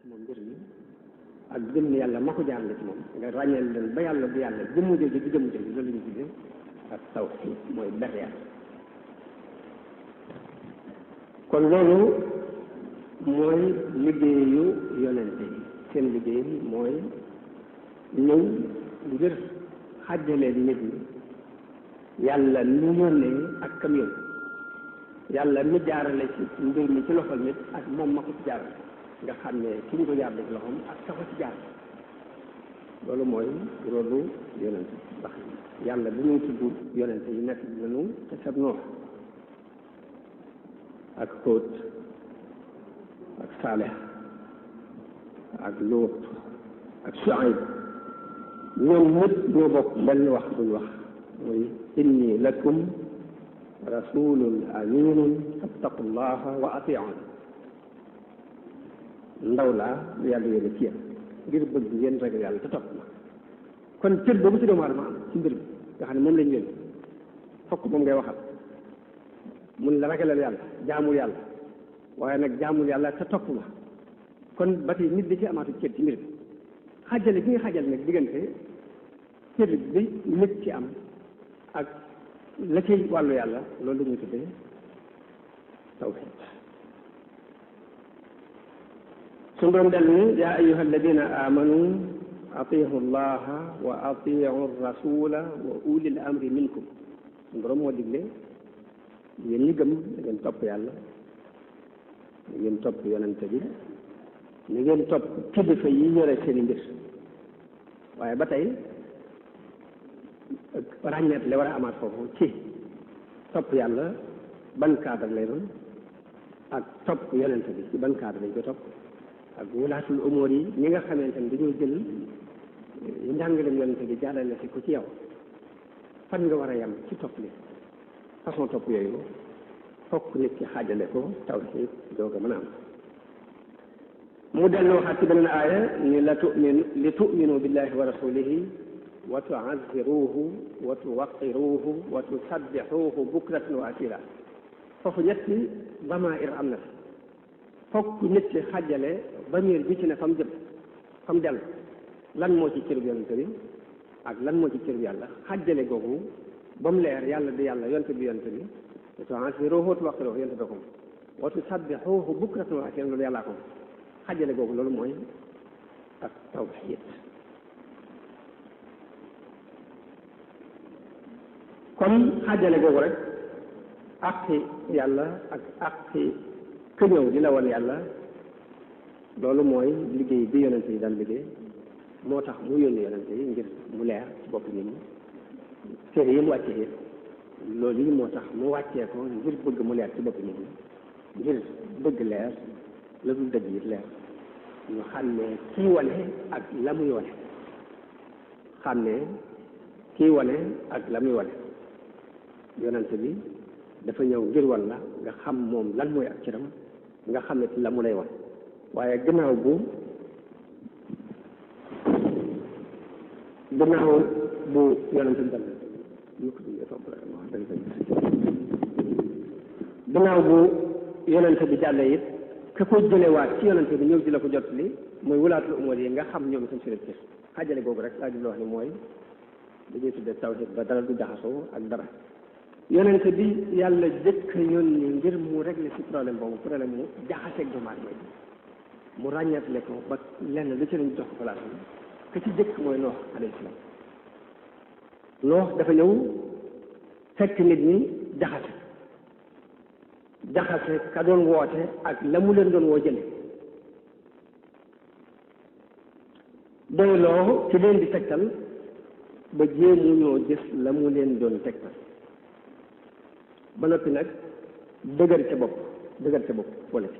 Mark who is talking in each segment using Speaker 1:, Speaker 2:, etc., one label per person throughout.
Speaker 1: moom mbir mi ak jëmm yàlla ma ko jaarale ci moom nga ràññeel leen ba yàlla bu yàlla jëmm jooju di jëmm jooju loolu la ñu tuddee ak tawxiid mooy ber yàlla. kon loolu mooy liggéeyu yonente yi seen liggéey mooy ñëw ngir xàjjaleen nit ñi yàlla nu yónnee ak kam yónni yàlla mi jaarale ci mbir mi ci loxol nit ak moom ma ko ci jaarale nga xam ne ki ñu ko jaarale ci loxoom ak ka ko ci jaar loolu mooy rôlu yonente ndax yàlla bi ñuy tudd yonente yi nekk nañu te sab Nuux ak Hóot ak Saalix ak Luut ak Shuayb ñoom ñëpp ñoo bokk benn wax buñ wax muy inni lakum rasulun aminun fattaqullaha wa atiun ndaw laa lu yàlla yónni ci yéen ngir bëgg ngeen ragal yàlla te topp ma kon cër boobu ci doomu aadama am ci mbir bi nga xam ne moom lañ yónni fokk moom ngay waxal mun la ragalal yàlla jaamul yàlla waaye nag jaamul yàlla te topp ma kon ba tey nit di ci amaatu cër ci mbir bi xaajale gi nga xaajale nag diggante cër bi nit ci am ak la ci wàllu yàlla loolu la ñuy tuddee tawxiid suñu doon del ni yaa ayuha alladina amanu atiihu llaha wa atiihu rasula wa ulil amri minkum suñu borom moo digle yéen ñi gëm da ngeen topp yàlla da ngeen topp yonente bi da ngeen topp kilifa yi yore seen i mbir waaye ba tey ràññeet li war a amaat foofu ci topp yàlla ban cadre lay doon ak topp yonente bi ci ban cadre lañ ko topp ak wulaatul umóor yi ñi nga xamante ne dañoo jël njàngaleem yonente bi jàllale si ko ci yow fan nga war a yem ci topp li façon topp yooyu fokk nit ki xaajale ko tawxiid dooga mën a am mu dellu waxaat ci beneen aaya ni li tu'minu billahi wa rasulihi wa tu'azziruhu wa tuwaqqiruhu wa tusabbixuhu bukratan wa asila foofu ñetti damair am na fi fokk nit ki xaajale bamir bi ci ne fa mu jëm fa mu dellu lan moo ci cër bi yonente bi ak lan moo ci cër bi yàlla xaajale googu ba mu leer yàlla di yàlla yonte bi yonte bi wa tu'azziruhu wa tuwaqqiruhu yonte bi ko wa tusabbixuhu bukratan wa asila loolu yàllaa ko xajale googu loolu mooy ak tawxiid kon xajale googu rek àqi yàlla ak àqi ku ñëw di la wan yàlla loolu mooy liggéey bi yonente yi daan liggéey moo tax mu yónni yonente yi ngir mu leer ci bopp nit ñi téere yi mu wàccee loolu yi moo tax mu wàccee ko ngir bëgg mu leer ci bopp nit ñi ngir bëgg leer la dul dëgg it leer ñu xam ne kii wane ak la muy wane xam ne kii wane ak la muy wane yonente bi dafa ñëw ngir wan la nga xam moom lan mooy ak cëram nga xam ne la mu lay wan waaye gannaaw bu yonente bi gannaaw bu yonente bi jàllee it ka ko jëlewaat ci yonente bi ñëw di la ko jot li mooy wulaatul umur yi nga xam ñoom seen seen cër xaajale googu rek laa jublu wax ni mooy dañuy tuddee tawhid ba dara du jaxasoo ak dara yonente bi yàlla jëkk yónni ngir mu régler ci problème boobu problème mu jaxaseeg doomu aadama yi mu ràññeetle ko ba lenn lu ci lañ jox ko place bi ka ci jëkk mooy Noox alayhi salaam Noox dafa ñëw fekk nit ñi jaxase ka doon woote ak la mu leen doon woo jële doyloo ci leen di tegtal ba jéemu ñoo gis la mu leen doon tegtal ba noppi nag dëgër ca bopp wala ci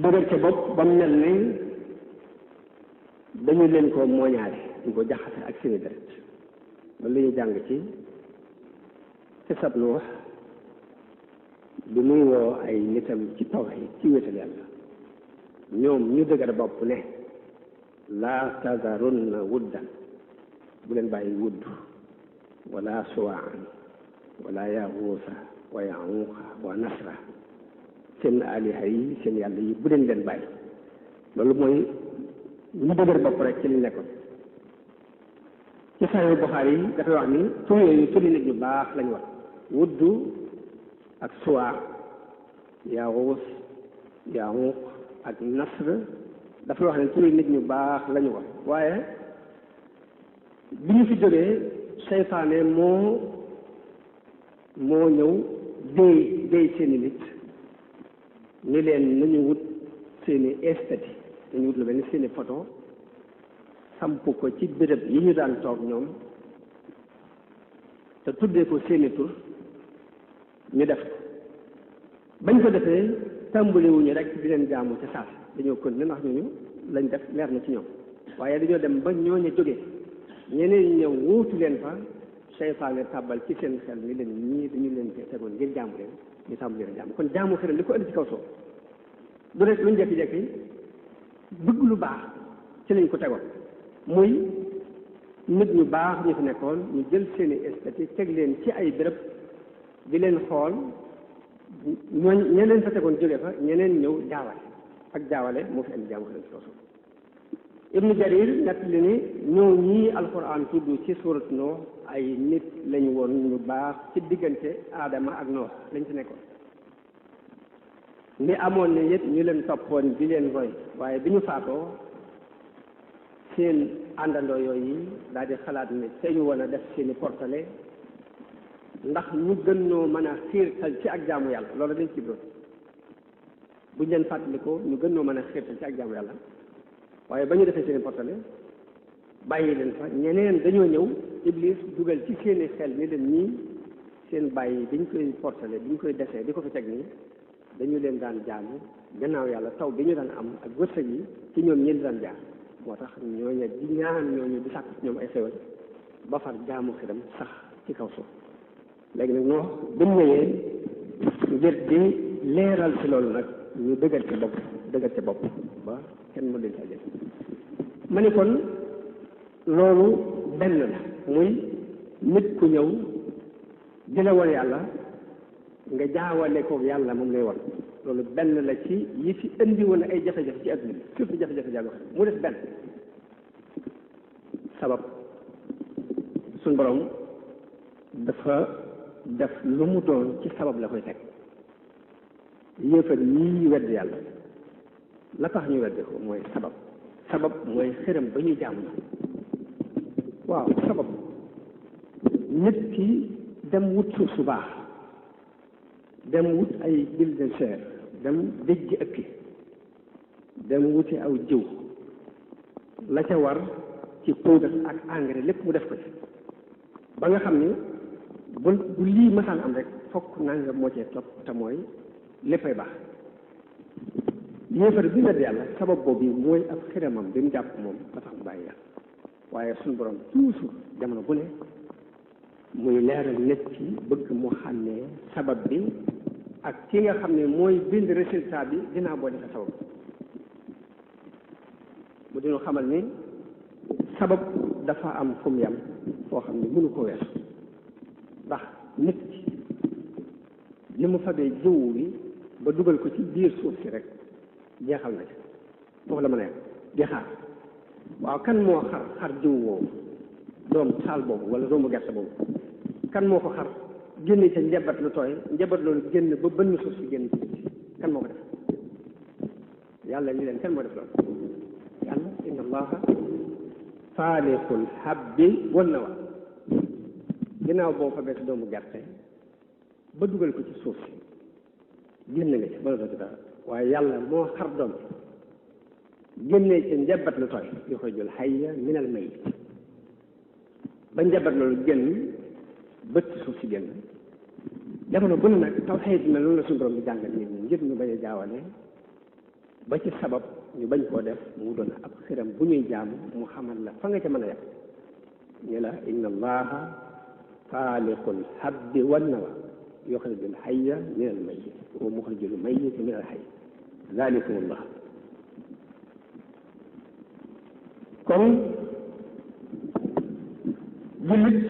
Speaker 1: dëgër ca bopp ba mu mel ni dañu leen ko mooñaale ñu ko jaxase ak seeni deret loolu la ñuy jàng ci sab Nuux bi muy woo ay nitam ci tawhiid ci wéetal yàlla ñoom ñu dëgër bopp ne laa tazarunna wuddan bu leen bàyyi wudd wala suwaan wala yaxuusa wa yaxuuqa wa nasra seen aliha yi seen yàlla yi bu leen bàyyi loolu mooy ñu dëgër bopp rek ci li nekkoon ci Sahih Bukhari yi dafay wax ni tur yooyu turi nit ñu baax lañu wax wuddu ak suwaa yaawus yaawuq ak nasr dafay wax ne turi nit ñu baax lañu wax waaye bi ñu fi jógee seytaane moo ñëw déy seeni nit ni leen nañu wut seeni estati dañu wut lu mel ni seeni photo samp ko ci béréb yi ñu daan toog ñoom te tuddee ko seeni tur ñu def ko bañ ko defee tàmbaliwuñu rek di leen jaamu ca saas dañoo continuer ndax ñooñu lañ def leer na ci ñoom waaye dañoo dem ba ñooñu jógee ñeneen ñëw wuutu leen fa seytaane tàbbal ci seen xel ni leen ñii dañu leen fee tegoon ngir jaamu leen ñu tàmbali leen jaamu kon jaamu xëram li ko indi ci kaw soo du rek luñ jekki-jekki bëgg lu baax ci lañ ko tegoon muy nit ñu baax ñu fi nekkoon ñu jël seeni estati teg leen ci ay béréb di leen xool ñeneen fa tegoon jóge fa ñeneen ñëw jaawale ak jaawale moo fi indi jaamu xëram ci kaw soo Ibnu Jarir nett li ni ñoo ñii alquran tudd ci surat Nuux ay nit lañu woon ñu baax ci diggante Aadama ak Nuux lañ ci nekkoon ni amoon ne yëpp ñu leen toppoon di leen roy waaye bi ñu faatoo seen àndandoo yooyu daal di xalaat ne te ñu woon a def seeni portale ndax ñu gën ñoo mën a xiirtal ci ak jaamu yàlla loolu dañ ci doon buñ leen fàttalikoo ñu gën ñoo mën a xiirtal ci ak jaamu yàlla waaye ba ñu defee seeni portale bàyyi leen fa ñeneen dañoo ñëw Iblis dugal ci seeni xel ni leen ñii seen bàyyi biñ koy portale biñ koy desee di ko fi teg nii dañu leen daan jaamu gannaaw yàlla taw bi ñu daan am ak wërsëg yi ci ñoom ñeen daan jaar moo tax ñooñu di ñaan ñooñu di sàkk ci ñoom ay xewal ba far jaamu xiram sax ci kaw suuf léegi nag noo bi mu ñëwee ngir di leeral ci loolu nag ñu dëggal ca bopp ba kenn mu leen sa jël ma ni kon loolu benn la muy nit ku ñëw di la wan yàlla nga jaawale ko yàlla moom lay wan loolu benn la ci yi fi indi woon ay jafe-jafe ci adduna bi surtout jafe-jafe jàll mu def benn sabab suñ borom dafa def lu mu doon ci sabab la koy teg yéefar yii wedd yàlla la tax ñu wedde ko mooy sabab mooy xërëm ba ñuy jaamu waaw sabab nit ki dem wut suuf su baax dem wut ay bulldozer dem déjji ëkki dem wuti aw jiw la ca war ci poudre ak engrais lépp mu def ko ci ba nga xam ni bu lii masaan am rek fokk nangam moo cee topp te mooy léppay baax yéefar bi wedd yàlla sabab boobu mooy ab xiramam bi mu jàpp moom ba tax mu bàyyi yàlla waaye suñu borom toujours jamono bu ne muy leeral nit ci bëgg mu xàmmee sabab bi ak ki nga xam ne mooy bind résultat bi dinaa boo defee sabab mu dinu xamal ni sabab dafa am fu mu yam foo xam ne mënu ko weesu ndax nit ki li mu fabee jiw bi ba dugal ko ci biir suuf si rek jeexal na ci foofu la mën a yem di xaar waaw kan moo xar jiw woowu doom saal boobu wala doomu gerte boobu kan moo ko xar génne ca njabat lu tooy njabat loolu génn ba bënn suuf si génn ci kan moo ko def yàlla ni leen kan moo def loolu yàlla inna allaha faaliqul habbi wan nawa ginnaaw boo fa bees doomu gerte ba dugal ko ci suuf si génn nga ci mënatoo ci dara waaye yàlla moo xar doom génnee ca njabat lu tooy yu koy jël hayya minal mayyit ba njabat loolu génn bët suuf si génn jamono bu ne nag tawhiid na loolu la suñu borom bi jàngal nit ñi ngir ñu bañ a jaawale ba ci sabab ñu bañ koo def mu doon ab xiram bu ñuy jaamu mu xamal la fa nga ca mën a yem ñu la inna allaha faaliqul habbi wan nawa yuxrijul hayya minal mayyit wa muxrijul mayyit minal hayy zalikum allah kon jullit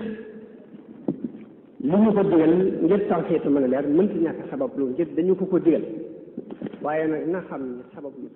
Speaker 1: li ñu ko digal ngir tawhiid mën a leer mënti ñàkk sabab lu ngir dañu ko digal waaye nag na xam ne sabab lu